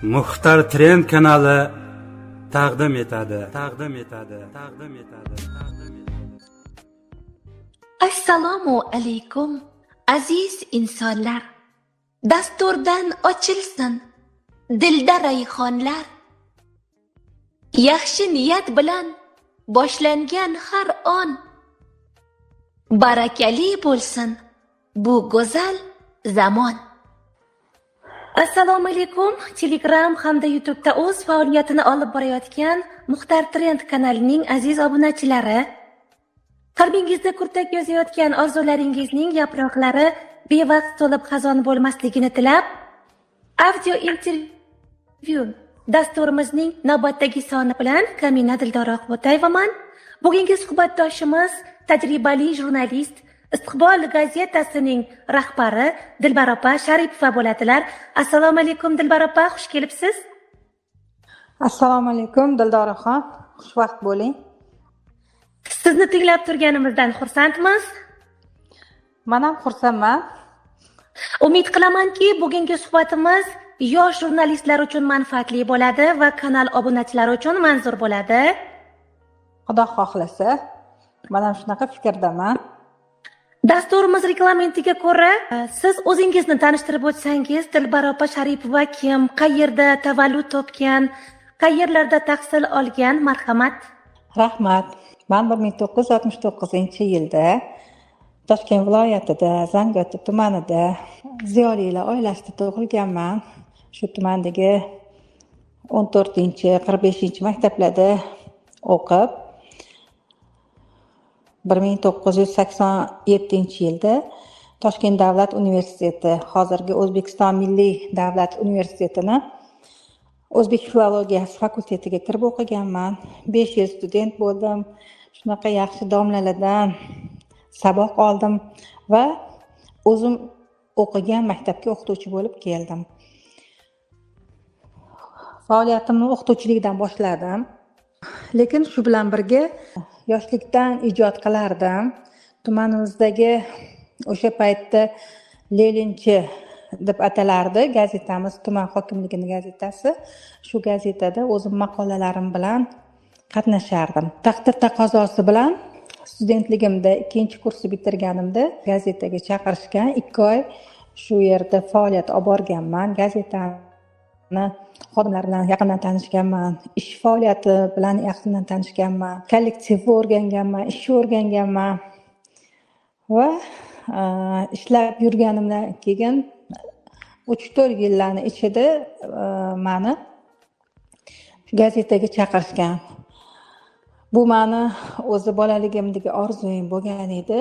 Muxtar Trend kanali taqdim etadi. Taqdim etadi. Taqdim etadi. Taqdim etadi. Assalomu alaykum, aziz insonlar. Dasturdan ochilsin dilda rayhonlar. Yaxshi niyat bilan boshlangan har on barakali bo'lsin bu go'zal zamon. Assalomu alaykum. Telegram hamda YouTube'da o'z faoliyatini olib borayotgan Muxtar Trend kanalining aziz obunachilari. Qalbingizda kurtak yozayotgan orzularingizning yaproqlari bevaqt to'lib xazon bo'lmasligini tilab, audio intervyu dasturimizning navbatdagi soni bilan Kamina Dildora Oqbo'tayevaman. Bugungi suhbatdoshimiz tajribali jurnalist, Istiqbol gazetasining rahbari Dilbar opa Sharipova bo'ladilar. Assalomu alaykum, Dilbar opa, xush kelibsiz. Assalomu alaykum, Dildoraxon, xushvaqt bo'ling. Sizni tinglab turganimizdan xursandmiz. Man ham xursandman. Umid qilamanki, bugungi suhbatimiz yosh jurnalistlar uchun manfaatli bo'ladi va kanal obunachilari uchun manzur bo'ladi. Xudo xohlasa, man ham shunaqa fikrdaman. Dasturimiz reglamentiga ko'ra, siz o'zingizni tanishtirib o'tsangiz, Dilbar opa Sharipova kim, qayerda tavallud topgan, qayerlarda tahsil olgan, marhamat. Rahmat. Man 1969-yilda Toshkent viloyatida, Zangiota tumanida ziyolilar oilasida tug'ilganman. Shu tumandagi 14, 45 maktablarda o'qib, 1987-yilda Toshkent davlat universiteti, hozirgi O'zbekiston Milliy davlat universitetini o'zbek filologiyasi fakultetiga kirib o'qiganman. 5 yil student bo'ldim. Shunaqa yaxshi domlalardan saboq oldim va o'zim o'qigan maktabga o'qituvchi bo'lib keldim. Faoliyatimni o'qituvchilikdan boshladim. Lekin shu bilan birga yoshlikdan ijod qilardim. Tumanimizdagi o'sha paytda Leninchi deb atalardi gazetamiz, tuman hokimligining gazetasi. Shu gazetada o'zim maqolalarim bilan qatnashardim. Taqdir taqozosi bilan studentligimda 2-kursni bitirganimda gazetaga chaqirishgan. 2 oy shu yerda faoliyat olib borganman. Gazetani xodimlar bilan yaqindan tanishganman, ish faoliyati bilan yaqindan tanishganman, kollektivni o'rganganman, ishni o'rganganman va ishlab yurganimdan keyin 3-4 yillarni ichida mani gazetaga chaqirishgan. Bu mani o'zi bolaligimdagi orzuyim bo'lgan edi.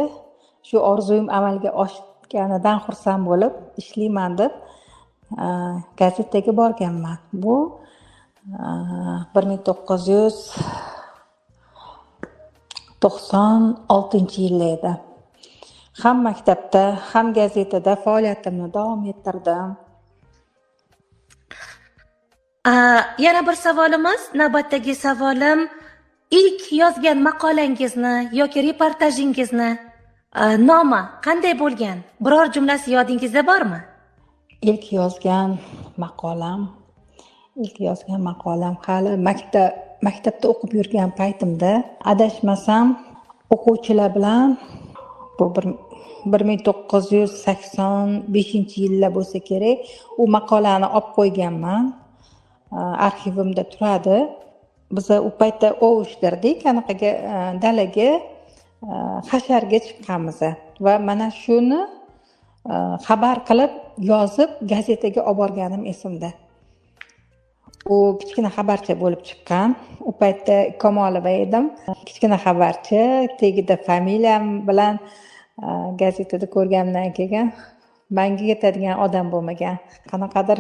Shu orzuyim amalga oshganidan xursand bo'lib ishlayman deb gazetaga borganman. Bu 1996-yilda edi. Ham maktabda, ham gazetada faoliyatimni davom ettirdim. Yana bir savolimiz, navbatdagi savolim, ilk yozgan maqolangizni yoki reportajingizni nomi qanday bo'lgan? Biror jumlasi yodingizda bormi? Ilk yozgan maqolam hali maktabda o'qib yurgan paytimda, adashmasam o'quvchilar bilan, bu 1985-yillar bo'lsa kerak, u maqolani olib qo'yganman. Arxivimda turadi. Biz u paytda ovushtirdik, anaqaga, dalaga, hasharga chiqqanmiz va mana shuni xabar qilib yozib gazetaga olib borganim esimda. U kichkina xabarcha bo'lib chiqqan. U paytda Kamolova edim. Kichkina xabarcha, tagida familiyam bilan gazetada ko'rganimdan keyin menga yetadigan odam bo'lmagan. Qanaqadir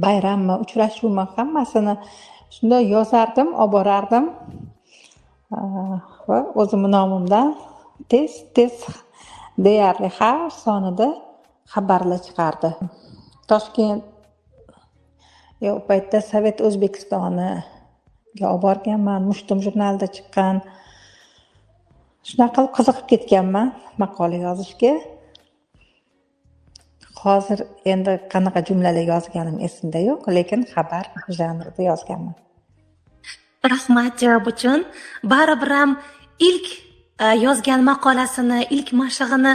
bayrammi, uchrashuvmi, hammasini shunday yozardim, olib borardim. Va o'zimning nomimdan tez-tez deyarli har sonida xabarlar chiqardi. Toshkent u paytda Sovet O'zbekistoniga olib borganman, Mushtum jurnalida chiqqan. Shunaqa qilib qiziqib ketganman maqola yozishga. Hozir endi qanaqa jumlalar yozganim esimda yo'q, lekin xabar janrida yozganman. Rahmat javob uchun. Baribir ham ilk yozgan maqolasini, ilk mashig'ini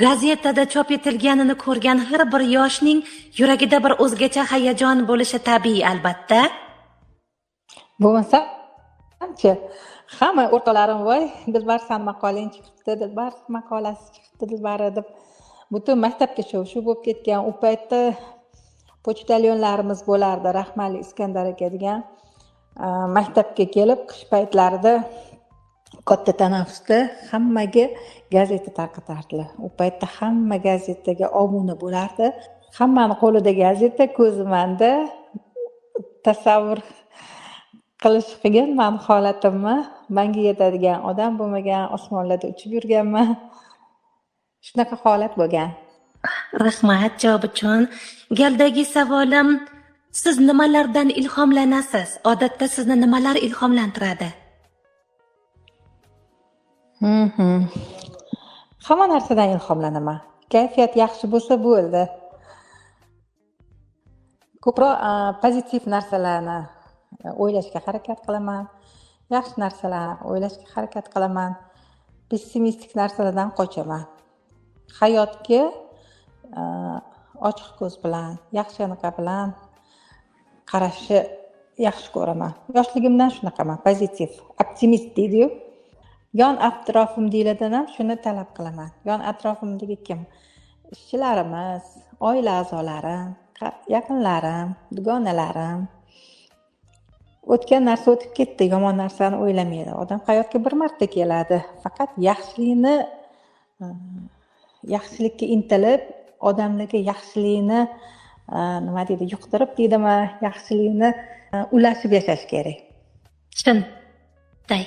gazetada chop etilganini ko'rgan har bir yoshning yuragida bir o'zgacha hayajon bo'lishi tabiiy, albatta. Bo'lmasa-chi, hamma o'rtoqlarim voy Dilbar san maqolang chiqibdi, Dilbar maqolasi chiqibdi, Dilbari deb butun maktabga shov-shuv bo'lib ketgan. U paytda pochtalyonlarimiz bo'lardi, Rahmali Iskandar aka degan, maktabga kelib qish paytlarida katta tanaffusda hammaga gazeta tarqatardilar. U paytda hamma gazetaga obuna bo'lardi. Hammani qo'lida gazeta, ko'zi manda. Tasavvur qilish qiyin mani holatimni. Menga yetadigan odam bo'lmagan, osmonlarda uchib yurganman. Shunaqa holat bo'lgan. Rahmat javob uchun. Galdagi savolim, siz nimalardan ilhomlanasiz? Odatda sizni nimalar ilhomlantiradi? Hamma narsadan ilhomlanaman. Kayfiyat yaxshi bo'lsa bo'ldi. Ko'proq pozitiv narsalarni o'ylashga harakat qilaman. Yaxshi narsalarni o'ylashga harakat qilaman. Pessimistik narsalardan qochaman. Hayotga ochiq ko'z bilan, yaxshi anaqa bilan qarashni yaxshi ko'raman. Yoshligimdan shunaqaman, pozitiv, optimist deydi-yu. Yon atrofimdagilardan ham shuni talab qilaman. Yon atrofimdagi kim? Ishchilarimiz, oila a'zolarim, yaqinlarim, dugonalarim. O'tgan narsa o'tib ketdi, yomon narsani o'ylamaydi. Odam hayotga bir marta keladi. Faqat yaxshilikni, yaxshilikka intilib, odamlarga yaxshilikni nima deydi, yuqtirib deydimi, yaxshilikni ulashib yashash kerak. Shunday.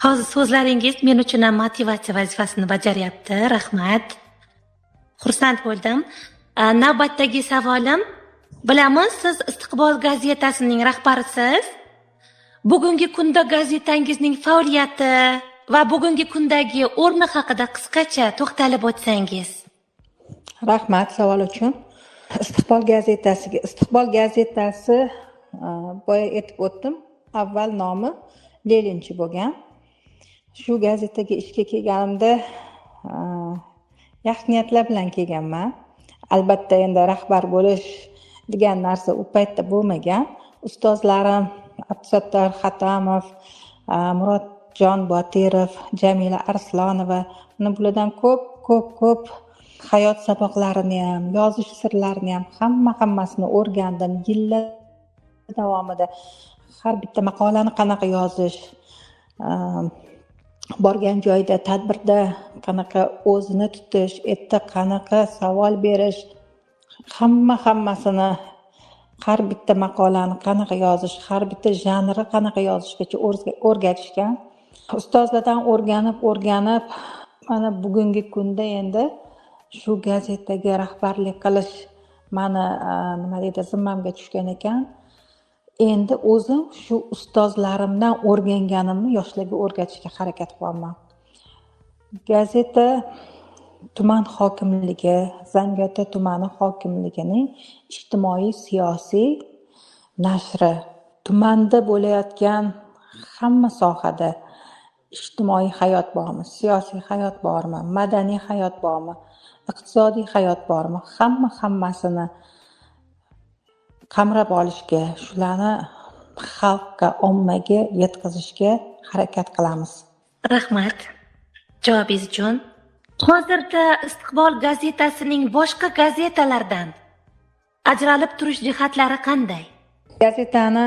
Hozir so'zlaringiz men uchun ham motivatsiya vazifasini bajaryapti. Rahmat. Xursand bo'ldim. Navbatdagi savolim, bilamiz, siz Istiqbol gazetasining rahbarisiz. Bugungi kunda gazetangizning faoliyati va bugungi kundagi o'rni haqida qisqacha to'xtalib o'tsangiz. Rahmat savol uchun. Istiqbol gazetasiga, Istiqbol gazetasi boya aytib o'tdim, avval nomi Leninchi bo'lgan. Shu gazetaga ishga kelganimda yaxshi niyatlar bilan kelganman. Albatta endi rahbar bo'lish degan narsa u paytda bo'lmagan. Ustozlarim Abdusattor Xatamov, Murodjon Botirov, Jamila Arslonova, mana bulardan ko'p ko'p ko'p hayot saboqlarini ham, yozish sirlarini ham hammasini o'rgandim. Yillar davomida har bitta maqolani qanaqa yozish, borgan joyda, tadbirda qanaqa o'zini tutish, erta qanaqa savol berish, hammasini, har bitta maqolani qanaqa yozish, har bitta janri qanaqa yozishgacha o'rgatishgan. Ustozlardan o'rganib, mana bugungi kunda endi shu gazetaga rahbarlik qilish mani nima deydi, zimmamga tushgan ekan. Endi o'zim shu ustozlarimdan o'rganganimni yoshlarga o'rgatishga harakat qilyapman. Gazeta tuman hokimligi, Zangiota tumani hokimligining ijtimoiy siyosiy nashri. Tumanda bo'layotgan hamma sohada ijtimoiy hayot bormi, siyosiy hayot bormi, madaniy hayot bormi, iqtisodiy hayot bormi, hammasini qamrab olishga, shularni xalqqa, ommaga yetkazishga harakat qilamiz. Rahmat javobingiz uchun. Hozirda Istiqbol gazetasining boshqa gazetalardan ajralib turish jihatlari qanday? Gazetani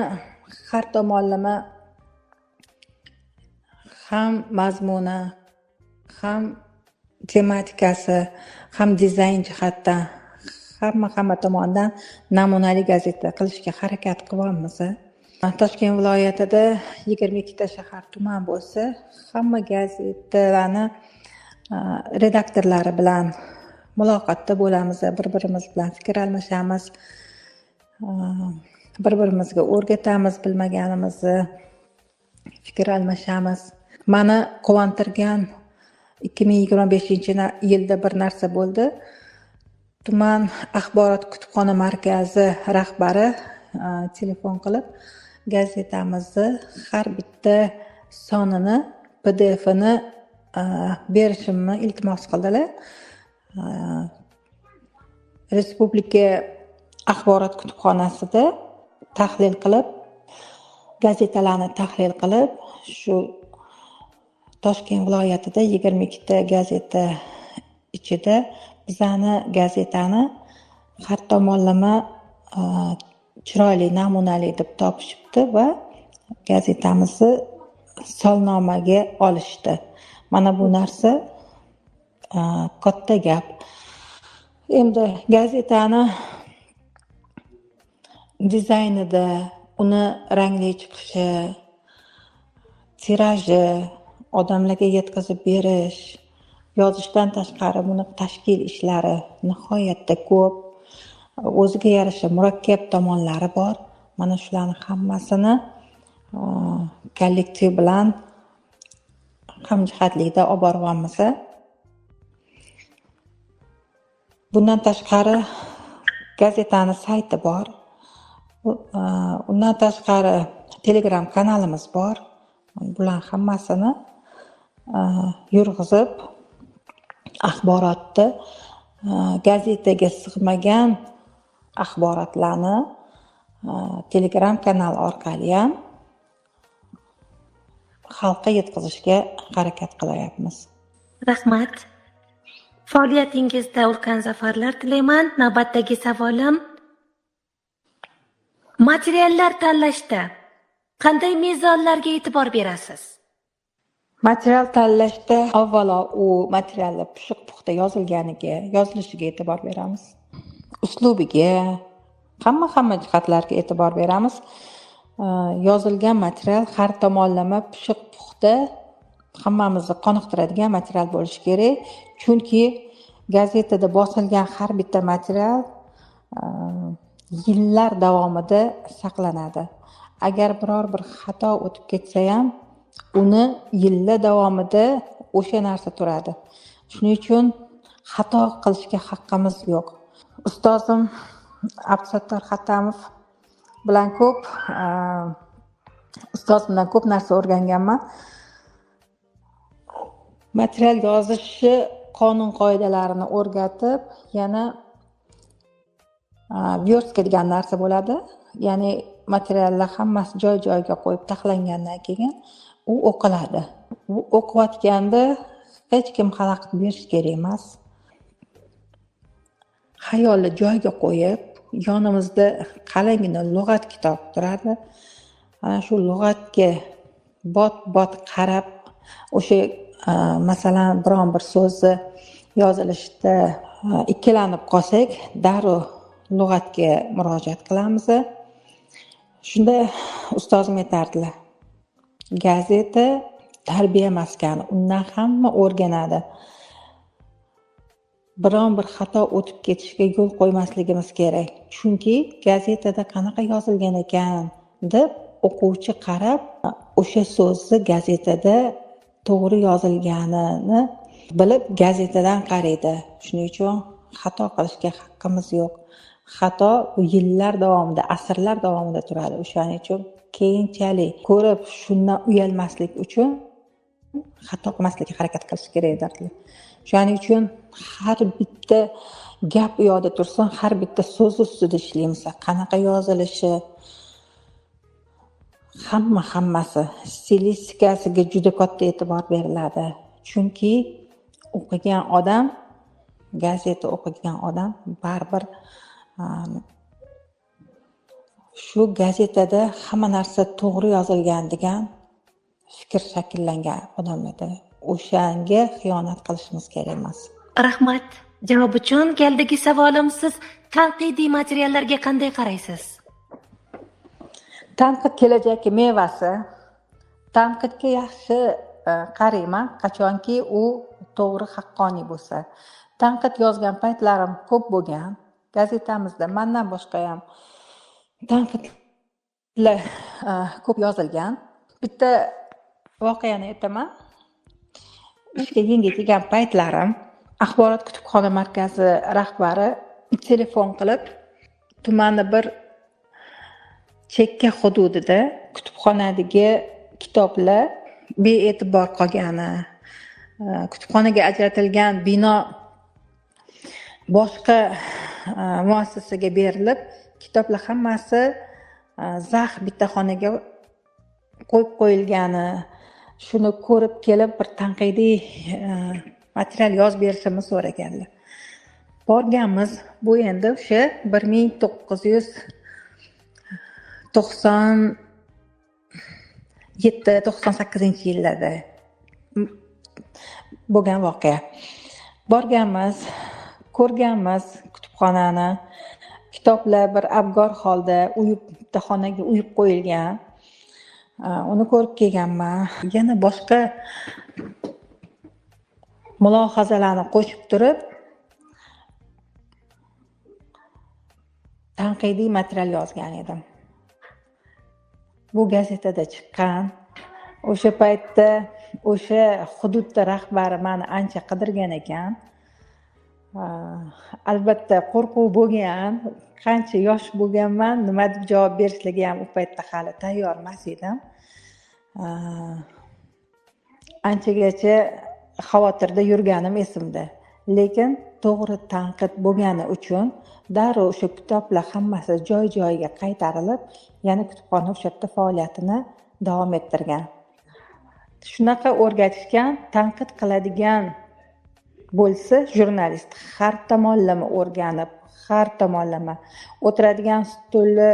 har tomonlama ham mazmuni, ham tematikasi, ham dizayn jihatdan, hamma tomondan namunali gazeta qilishga harakat qilyapmiz. Toshkent viloyatida 22 ta shahar tuman bo'lsa, hamma gazetalarni redaktorlari bilan muloqotda bo'lamiz, bir-birimiz bilan fikr almashamiz, bir-birimizga o'rgatamiz, bilmaganimizni fikr almashamiz. Meni quvontirgan 2025-yilda bir narsa bo'ldi. Tuman axborot kutubxona markazi rahbari telefon qilib, gazetamizni har bitta sonini PDFini berishimni iltimos qildilar. Respublika axborot kutubxonasida tahlil qilib, gazetalarni tahlil qilib, shu Toshkent viloyatida 22 ta gazeta ichida bizani gazetani har tomonlama chiroyli, namunali deb topishibdi va gazetamizni solnomaga olishdi. Mana bu narsa katta gap. Endi gazetani dizaynida, uni rangli chiqishi, tiraji, odamlarga yetkazib berish, yozishdan tashqari buni tashkil ishlari nihoyatda ko'p, o'ziga yarasha murakkab tomonlari bor. Mana shularni hammasini kollektiv bilan hamjihatlikda olib boryapmiz. Bundan tashqari gazetani sayti bor. Undan tashqari Telegram kanalimiz bor. Bular hammasini yurg'izib, axborotni gazetaga sig'magan axborotlarni Telegram kanal orqali ham xalqqa yetkazishga harakat qilyapmiz. Rahmat. Faoliyatingizda ulkan zafarlar tilayman. Navbatdagi savolim: materiallar tanlashda qanday mezonlarga e'tibor berasiz? Material tanlashda avvalo u materiallar pishiq puxta yozilganiga, yozilishiga e'tibor beramiz. Uslubiga, hamma jihatlarga e'tibor beramiz. Yozilgan material har tomonlama pishiq puxta, hammamizni qoniqtiradigan material bo'lishi kerak. Chunki gazetada bosilgan har bitta material yillar davomida saqlanadi. Agar biror bir xato o'tib ketsa ham, uni yillar davomida o'sha narsa turadi. Shuning uchun xato qilishga haqqimiz yo'q. Ustozim Abdusattor Xatamov bilan ko'p ustozimdan ko'p narsa o'rganganman. Material yozishni qonun qoidalarini o'rgatib, yana verska degan narsa bo'ladi. Ya'ni materiallar hammasi joy-joyiga qo'yib taxlangandan keyin u o'qiladi. U o'qiyotganda hech kim xalaqit berish kerak emas. Xayolni joyiga qo'yib, yonimizda qalangina lug'at kitob turadi. Ana shu lug'atga bot-bot qarab, o'sha masalan biron bir so'zni yozilishda ikkilanib qolsak, darrov lug'atga murojaat qilamiz. Shunda ustozim aytardilar: gazeta tarbiya maskani, undan hamma o'rganadi. Biron bir xato o'tib ketishiga yo'l qo'ymasligimiz kerak. Chunki gazetada qanaqa yozilgan ekan deb o'quvchi qarab, o'sha so'zni gazetada to'g'ri yozilganini bilib gazetadan qaraydi. Shuning uchun xato qilishga haqqimiz yo'q. Xato yillar davomida, asrlar davomida turadi. O'shaning uchun keyinchalik ko'rib shundan uyalmaslik uchun xato qilmaslikka harakat qilish kerak derdilar. Shuning uchun har bitta gap u yoqda tursin, har bitta so'z ustida ishlaymiz. Qanaqa yozilishi, hammasi stilistikasiga juda katta e'tibor beriladi. Chunki o'qigan odam, gazeta o'qigan odam baribir shu gazetada hamma narsa to'g'ri yozilgan degan fikr shakllangan odamlarda. O'shanga xiyonat qilishimiz kerak emas. Rahmat javob uchun. Galdagi savolim: siz tanqidiy materiallarga qanday qaraysiz? Tanqid kelajak mevasi. Tanqidga yaxshi qarayman, qachonki u to'g'ri, haqqoniy bo'lsa. Tanqid yozgan paytlarim ko'p bo'lgan. Gazetamizda mendan boshqa ham tanqidlar ko'p yozilgan. Bitta voqeani aytaman. Ishga yangi kelgan paytlarim axborot kutubxona markazi rahbari Telefon qilib, tumanni bir chekka hududida kutubxonadagi kitoblar bee'tibor qolgani, kutubxonaga ajratilgan bino boshqa muassasaga berilib, kitoblar hammasi zax bitta xonaga qo'yib qo'yilgani, shuni ko'rib kelib bir tanqidiy material yozib berishimni so'raganlar. Borganmiz. Bu endi o'sha 1997-98 yillarda bo'lgan voqea. Borganmiz, ko'rganmiz kutubxonani. Kitoblar bir abgor holda uyib, bitta xonaga uyib qo'yilgan. Uni ko'rib kelganman. Yana boshqa mulohazalarni qo'shib turib tanqidiy material yozgan edim. Bu gazetada chiqqan. O'sha paytda o'sha hududda rahbari meni ancha qidirgan ekan. Albatta qo'rquv bo'lgan, qancha yosh bo'lganman, nima deb javob berishligiga ham u paytda hali tayyor emas edim. Anchagacha xavotirda yurganim esimda. Lekin to'g'ri tanqid bo'lgani uchun darrov o'sha kitoblar hammasi joy-joyiga qaytarilib, yana kutubxona o'sha yerda faoliyatini davom ettirgan. Shunaqa o'rgatishgan, tanqid qiladigan bo'lsa jurnalist har tomonlama o'rganib, har tomonlama o'tiradigan stulni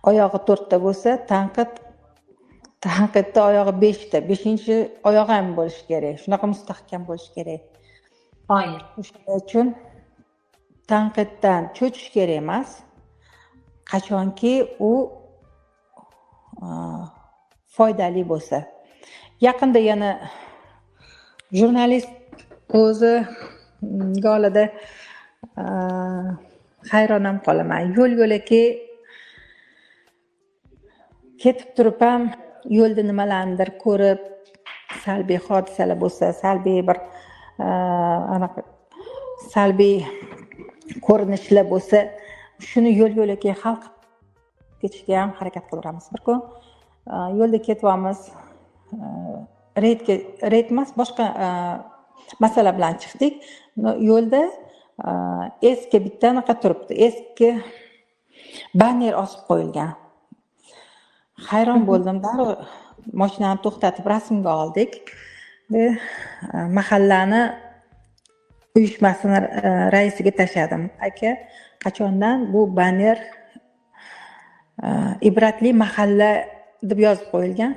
oyog'i 4 ta bo'lsa, tanqidda oyog'i 5 ta, 5-chi oyog'i ham bo'lishi kerak. Shunaqa mustahkam bo'lishi kerak. Qoyil. O'shaning uchun tanqiddan cho'chish kerak emas. Qachonki u foydali bo'lsa. Yaqinda yana jurnalist o'zi golida hayron ham qolaman. Yo'l-yo'lakay ketib turib ham yo'lda nimalarnidir ko'rib, salbiy hodisalar bo'lsa, salbiy bir anaqa salbiy ko'rinishlar bo'lsa, shuni yo'l-yo'lakay hal qilib ketishga ham harakat qilaveramiz. Bir kun yo'lda ketyapmiz, reyd emas, boshqa masala bilan chiqdik. Yo'lda eski bitta anaqa turibdi, eski banner osib qo'yilgan. Hayron bo'ldim, darrov mashinani to'xtatib rasmga oldik. Mahallani uyushmasini raisiga tashladim. Aka, qachondan bu banner ibratli mahalla deb yozib qo'yilgan,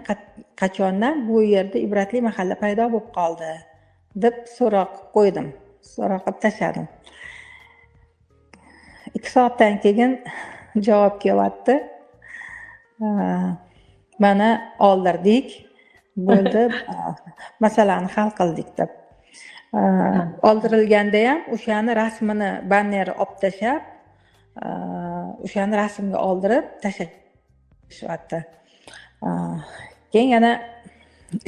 qachondan bu yerda ibratli mahalla paydo bo'lib qoldi deb so'roq qo'ydim, so'roq qilib tashladim. 2 soatdan keyin javob kelyapti. Mana oldirdik, bo'ldi, masalani hal qildik deb. Oldirilganda ham o'shani rasmini, bannerni olib tashlab, o'shani rasmga oldirib tashlashyapti. Keyin yana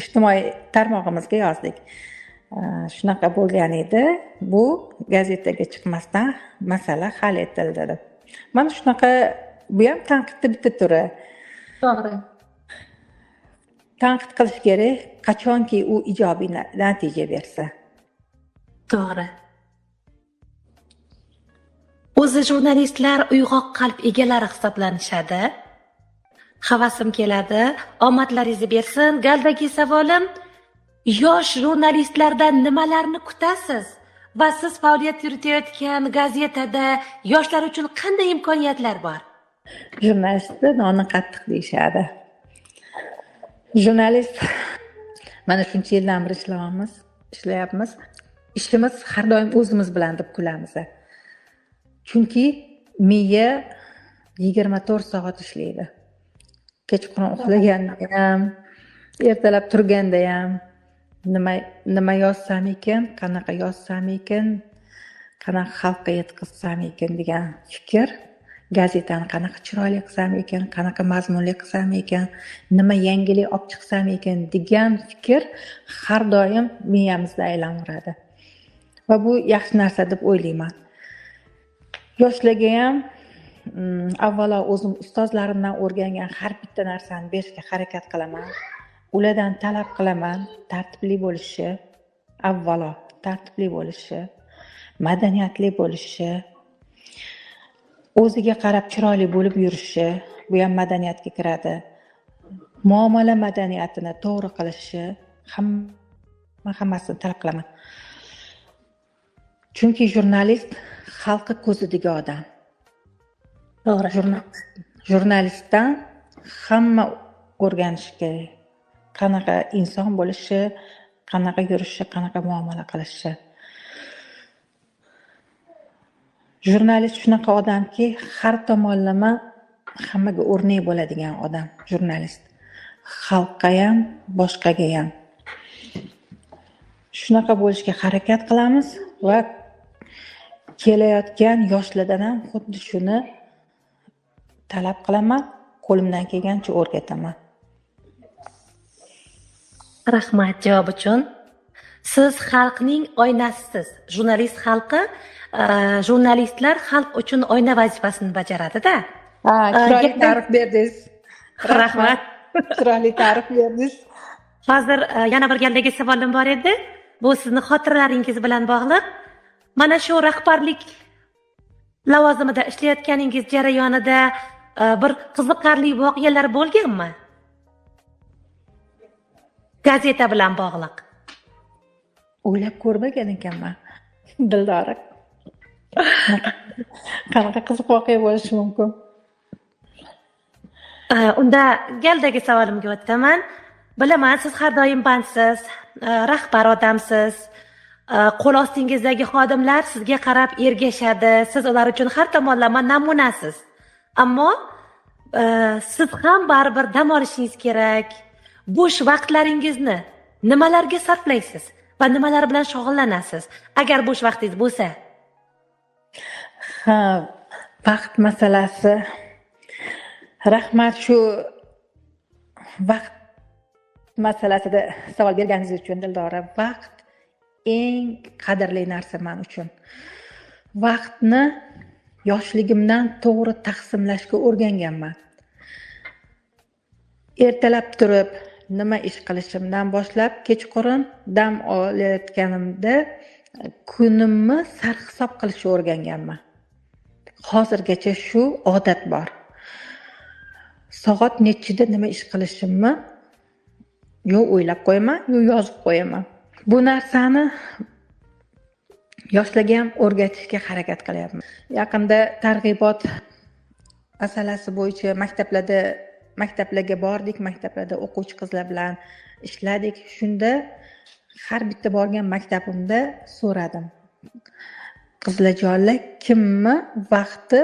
ijtimoiy tarmog'imizga yozdik. Shunaqa bo'lgan edi, bu gazetaga chiqmasdan masala hal etildi deb. Mana shunaqa, bu ham tanqidni bitta turi. To'g'ri. Tanqid qilish kerak, qachonki u ijobiy natija bersa. To'g'ri. O'zi jurnalistlar uyg'oq qalb egalari hisoblanishadi. Havasim keladi, omadlaringizni bersin. Galdagi savolim, yosh jurnalistlardan nimalarni kutasiz va siz faoliyat yuritayotgan gazetada yoshlar uchun qanday imkoniyatlar bor? Jurnalistni noni qattiq deyishadi. Jurnalist mana shuncha yildan beri ishlayapmiz. Ishimiz har doim o'zimiz bilan deb kulamiz. Chunki miya 24 soat ishlaydi. Kechqurun uxlaganda ham, ertalab turganda ham nima yozsam ekan, qanaqa yozsam ekan, qanaqa xalqqa yetkazsam ekan degan fikr, gazetani qanaqa chiroyli qilsam ekan, qanaqa mazmunli qilsam ekan, nima yangilik olib chiqsam ekan degan fikr har doim miyamizda aylanaveradi. Va bu yaxshi narsa deb o'ylayman. Yoshlarga ham avvalo o'zim ustozlarimdan o'rgangan har bitta narsani berishga harakat qilaman. Ulardan talab qilaman tartibli bo'lishi, avvalo tartibli bo'lishi, madaniyatli bo'lishi, o'ziga qarab chiroyli bo'lib yurishi, bu ham madaniyatga kiradi. Muomala madaniyatini to'g'ri qilishi, hammasini talab qilaman. Chunki jurnalist xalqi ko'zidagi odam. To'g'ri. Jurnalistdan hamma o'rganishi kerak. Qanaqa inson bo'lishi, qanaqa yurishi, qanaqa muomala qilishi. Jurnalist shunaqa odamki, har tomonlama hammaga o'rnak bo'ladigan odam jurnalist. Xalqqa ham, boshqaga ham. Shunaqa bo'lishga harakat qilamiz va kelayotgan yoshlardan ham xuddi shuni talab qilaman, qo'limdan kelgancha o'rgataman. Rahmat javob uchun. Siz xalqning oynasisiz. Jurnalist xalqi, jurnalistlar xalq uchun oyna vazifasini bajaradi-da. Ha, chiroyli ta'rif berdingiz. Rahmat. Chiroyli ta'rif berdingiz. Hozir yana bir galdagi savolim bor edi. Bu sizni xotiralaringiz bilan bog'liq. Mana shu rahbarlik lavozimida ishlayotganingiz jarayonida bir qiziqarli voqealar bo'lganmi? Gazeta bilan bog'liq. O'ylab ko'rmagan ekanman, Dildora. Qanaqa qiziq voqea bo'lishi mumkin? Unda galdagi savolimga o'taman. Bilaman, siz har doim bandsiz, rahbar odamsiz. Qo'l ostingizdagi xodimlar sizga qarab ergashadi. Siz ular uchun har tomonlama namunasiz. Ammo siz ham baribir dam olishingiz kerak. Bo'sh vaqtlaringizni nimalarga sarflaysiz va nimalar bilan shug'ullanasiz agar bo'sh vaqtingiz bo'lsa? Ha, vaqt masalasi. Rahmat shu vaqt masalasida savol berganingiz uchun, Dildora. Vaqt eng qadrli narsa men uchun. Vaqtni yoshligimdan to'g'ri taqsimlashga o'rganganman. Ertalab turib nima ish qilishimdan boshlab kechqurun dam olayotganimda kunimni sarhisob qilishni o'rganganman. Hozirgacha shu odat bor. Soat nechida nima ish qilishimni yo o'ylab qo'yaman, yo yozib qo'yaman. Bu narsani yoshlarga ham o'rgatishga harakat qilyapman. Yaqinda targ'ibot masalasi bo'yicha maktablarga bordik, maktablarda o'quvchi qizlar bilan ishladik. Shunda har bitta borgan maktabimda so'radim. Qizlarjonlar, kimni vaqti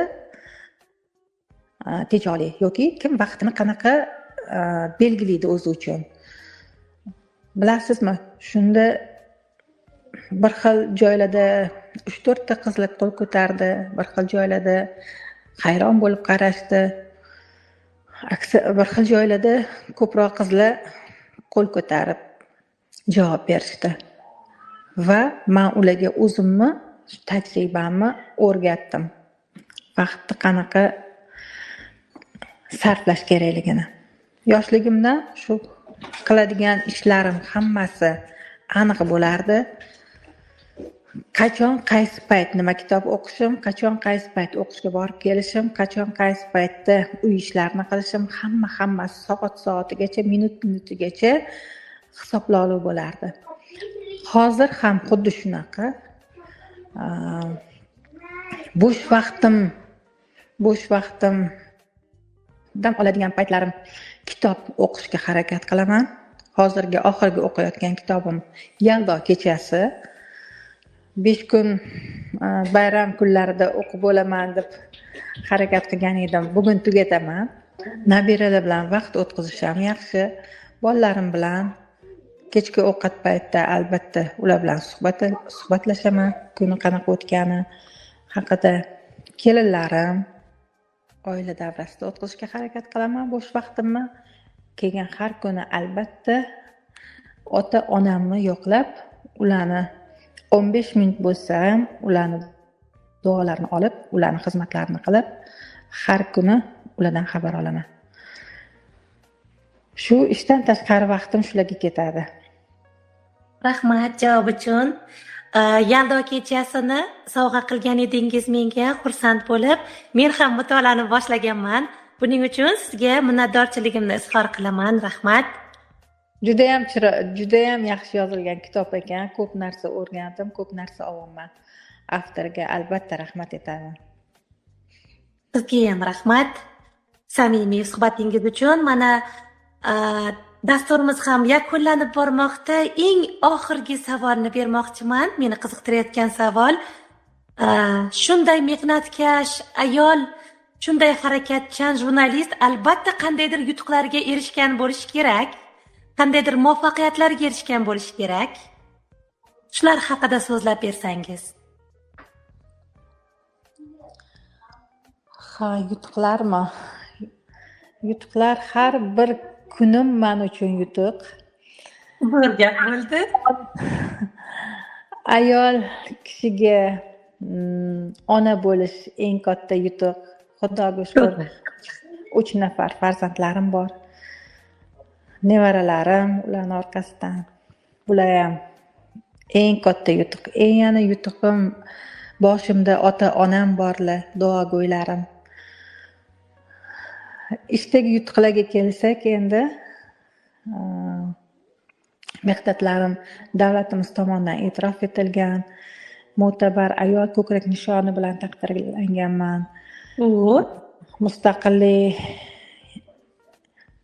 tejoli yoki kim vaqtini qanaqa belgilaydi o'zi uchun? Bilasizmi, shunda bir xil joylarda 3-4 ta qizlar qo'l ko'tardi, bir xil joylarda hayron bo'lib qarashdi. Bir xil joylarda ko'proq qizlar qo'l ko'tarib javob berishdi. Va men ularga o'zimni tajribamni o'rgatdim. Vaqtni qanaqa sarflash kerakligini. Yoshligimdan shu qiladigan ishlarim hammasi aniq bo'lardi. Qachon qaysi payt nima kitob o'qishim, qachon qaysi payt o'qishga borib kelishim, qachon qaysi paytda uy ishlarini qilishim, hammasi soat soatigacha, minut minutigacha hisoblovli bo'lardi. Hozir ham xuddi shunaqa. Bo'sh vaqtim dam oladigan paytlarim kitob o'qishga harakat qilaman. Hozirgi oxirgi o'qiyotgan kitobim Yaldo kechasi. 5 kun bayram kunlarida o'qib bo'laman deb harakat qilgan edim. Bugun tugataman. Nabiralar bilan vaqt o'tkazish ham yaxshi. Bolalarim bilan kechki ovqat paytida albatta ular bilan suhbatlashaman, kuni qanaqa o'tgani haqida. Kelinlarim oila davrasida o'tkazishga harakat qilaman bo'sh vaqtimni. Keyin har kuni albatta ota-onamni yo'qlab, ularni 15 minut bo'lsa ham ularni Duolarni olib, ularni xizmatlarini qilib, har kuni ulardan xabar olaman. Shu ishdan tashqari vaqtim shularga ketadi. Rahmat javob uchun. Yaldo kechasini sovg'a qilgan edingiz menga, xursand bo'lib, men ham mutolaani boshlaganman. Buning uchun sizga minnatdorchiligimni izhor qilaman. Rahmat. Judayam judayam yaxshi yozilgan kitob ekan. Ko'p narsa o'rgandim, ko'p narsa olyapman. Avtorga albatta rahmat aytaman. Sizga ham rahmat. Samimiy suhbatingiz uchun. Mana dasturimiz ham yakunlanib bormoqda. Eng oxirgi savolni bermoqchiman. Meni qiziqtirayotgan savol. Shunday mehnatkash ayol, shunday harakatchan jurnalist albatta qandaydir yutuqlarga erishgan bo'lishi kerak. Qandaydir muvaffaqiyatlarga erishgan bo'lishi kerak. Shular haqida so'zlab bersangiz. Ha, yutuqlarmi? Yutuqlar har bir kunim men uchun yutuq. Bir gap bo'ldi. Ayol kishiga ona bo'lish eng katta yutuq. Xudoga shukr, 3 nafar farzandlarim bor. Nevaralarim ularning orqasidan. Bular ham eng katta yutuq. Eng yana yutug'im boshimda ota-onam borlar, duogo'ylarim. Ishdagi yutuqlarga kelsak endi, mehnatlarim davlatimiz tomonidan e'tirof etilgan, mo'tabar ayol ko'krak nishoni bilan taqdirlanganman. Mustaqillik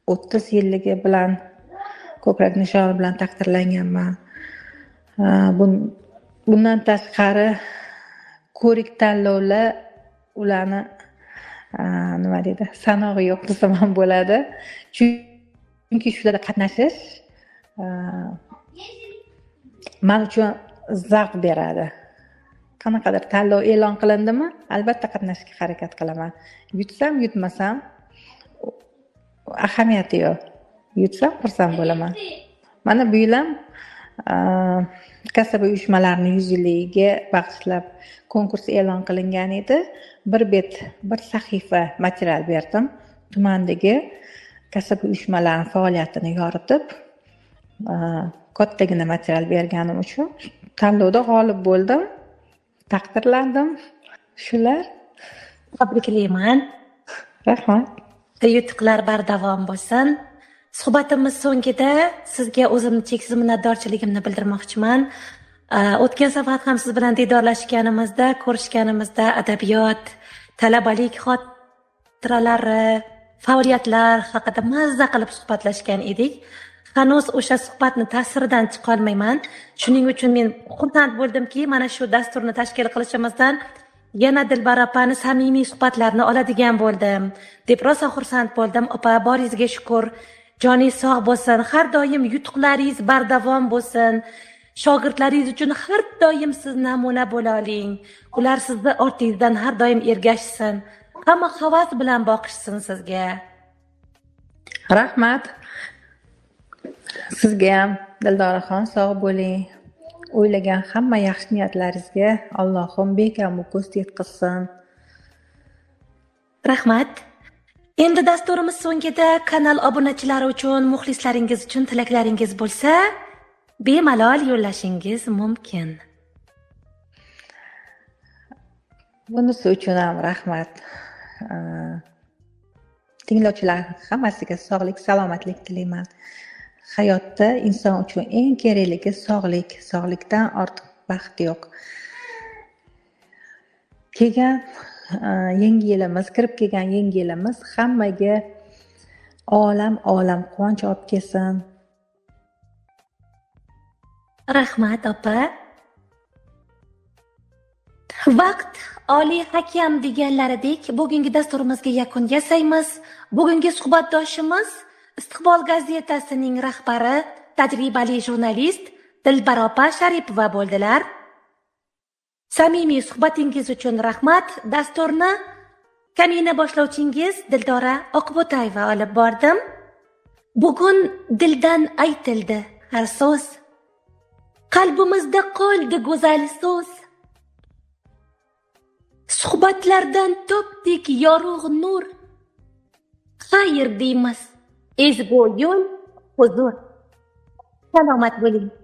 30 yilligi bilan ko'krak nishoni bilan taqdirlanganman. Bundan tashqari ko'rik tanlovlar, ularni nima deydi, sanog'i yo'q desam ham bo'ladi. Chunki shularda qatnashish men uchun zavq beradi. Qanaqadir tanlov e'lon qilindimi, albatta qatnashishga harakat qilaman. Yutsam, yutmasam ahamiyati yo'q. Yutsam xursand bo'laman. Mana bu yil ham kasaba uyushmalarining 100 yilligiga bag'ishlab konkurs e'lon qilingan edi. Bir bet, bir sahifa material berdim. Tumandagi kasaba uyushmalarining faoliyatini yoritib, kattagina material berganim uchun tanlovda g'olib bo'ldim, taqdirlandim. Shular. Tabriklayman. Rahmat. Yutuqlar bardavom bo'lsin. Suhbatimiz so'ngida sizga o'zimni cheksiz minnatdorchiligimni bildirmoqchiman. O'tgan safar ham siz bilan diydorlashganimizda, ko'rishganimizda adabiyot, talabalik xotiralari, faoliyatlar haqida mazza qilib suhbatlashgan edik. Hanuz o'sha suhbatni ta'siridan chiqolmayman. Shuning uchun men xursand bo'ldimki, mana shu dasturni tashkil qilishimizdan yana Dilbar opani samimiy suhbatlarni oladigan bo'ldim deb rosa xursand bo'ldim. Opa, boringizga shukr. Joningiz sog' bo'lsin, har doim yutuqlaringiz bardavom bo'lsin. Shogirdlaringiz uchun har doim siz namuna bo'la oling. Ular sizni ortingizdan har doim ergashsin. Hamma havas bilan boqishsin sizga. Rahmat. Sizga ham Dildoraxon, sog' bo'ling. O'ylagan hamma yaxshi niyatlaringizga Allohim bekamu ko'z yetkazsin. Rahmat. Endi dasturimiz so'ngida kanal obunachilari uchun, muxlislaringiz uchun tilaklaringiz bo'lsa, bemalol yo'llashingiz mumkin. Bunisi uchun ham rahmat. Tinglovchilar hammasiga sog'lik, salomatlik tilayman. Hayotda inson uchun eng kerakligi sog'lik, sog'likdan ortiq baxt yo'q. Kelgan yangi yilimiz, kirib kelgan yangi yilimiz hammaga olam quvonch olib kelsin. Rahmat opa. Vaqt oliy hakam deganlaridek bugungi dasturimizga yakun yasaymiz. Bugungi suhbatdoshimiz Istiqbol gazetasining rahbari, tajribali jurnalist Dilbar opa Sharipova bo'ldilar. Samimiy suhbatingiz uchun rahmat. Dasturni kamina boshlovchingiz Dildora Oqbo'tayeva olib bordim. Bugun dildan aytildi har so'z. Qalbimizda qoldi go'zal so'z. Suhbatlardan topdik yorug' nur. Xayr deymiz, ezgu yo'l, huzur. Salomat bo'ling.